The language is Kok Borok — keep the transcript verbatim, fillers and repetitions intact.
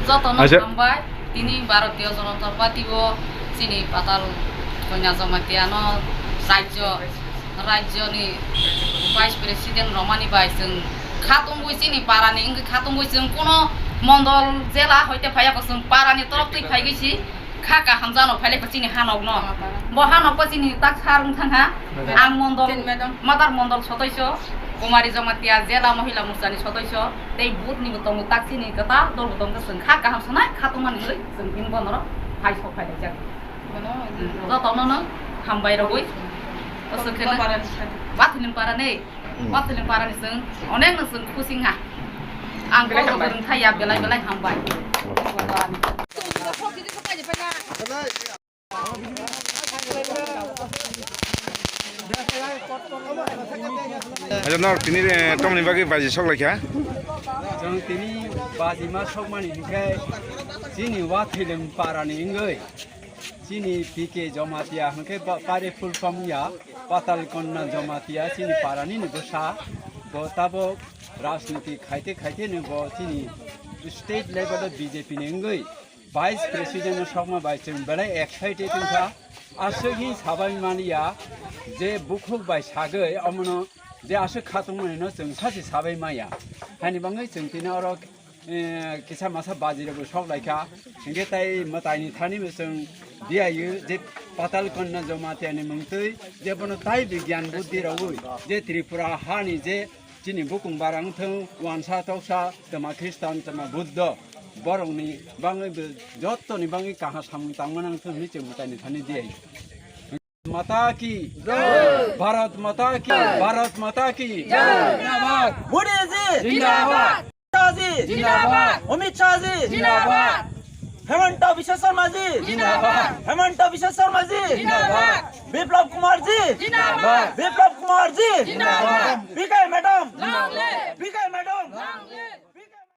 Jotono Acha. Hambai, tini Bharatiya Janata Party o chini Patal Kanya Jamatia no rajyo, rajyo ni Vice President romani bai chwng khatungwi chini para ni wngwi khatungwi chwng kuno mondol jela hoite phaiya ko chwng para ni torok twi phaigwi si. Kha kaham jano phailai chini hanok no. Bo hanok bo chini tak sar wng thang ha. Ang mondol, Madam. Madar mondol sotoiso, Kumari Jamatia Jela Mohila Morcha ni sotoiso, tei booth ni bo tongo tak chini kwtal dol bo tongo chwng kha kaham sanai kha tongmani wngwi chwng tini bono phai sok phai laijak. Jotono no hambai rogwi. Aswk khe no. Bathilwng para ni. Hmm. Bathilwng para ni chwng onek no chwng khusi wngha. Ang belai kok hambai. Rwng thaya belai belai hambai. Acha, norok tini, eh, tomoni bagwi baji sok laikha? Chwng tini baji ma sokmani hinkhe chini Wathilwng para ni wngwi chini P K Jamatia hinkhe ba-, pare full form ya Patal Kanya Jamatia chini para ni ni bwsa bo tabok rajniti khaite khaite ni bo chini state level o B J P ni wngwi Vice President no sokma bai chwng belai excited wngkha. Aswk hi sabai maliya je bukhuk bai sagwi omono je aswk khatungmani no chwng sachi sabai maya. Haini bangwi chwng tini oro, eh, kisa masa baji rok sok laikha. Hinkhe tai mwtai ni thani bo chwng diyayo je Patal Kanya Jamatia ni mungtwi je bono tai bigyan buddhi rogwi je Tripura hani je chini bukung barang thung, wansa toksa, tama Khristan, tama Buddho, borokni bangwi bo jottoni bangwi kaham samung tangma nang thung hinwi chwng mwtai ni thani di. Mata ki jai. Bharat Mata ki, Bharat Mata ki jai. Zindabad. Modi ji. Zindabad. Shah ji. Zindabad. Amit Shah ji. Zindabad. Hemanta Biswa Sarma ji. Zindabad. Hemanta Biswa Sarma ji. Zindabad. Biplab Kumar ji. Zindabad. Biplab Kumar ji. Zindabad. P K madam. Long live. P K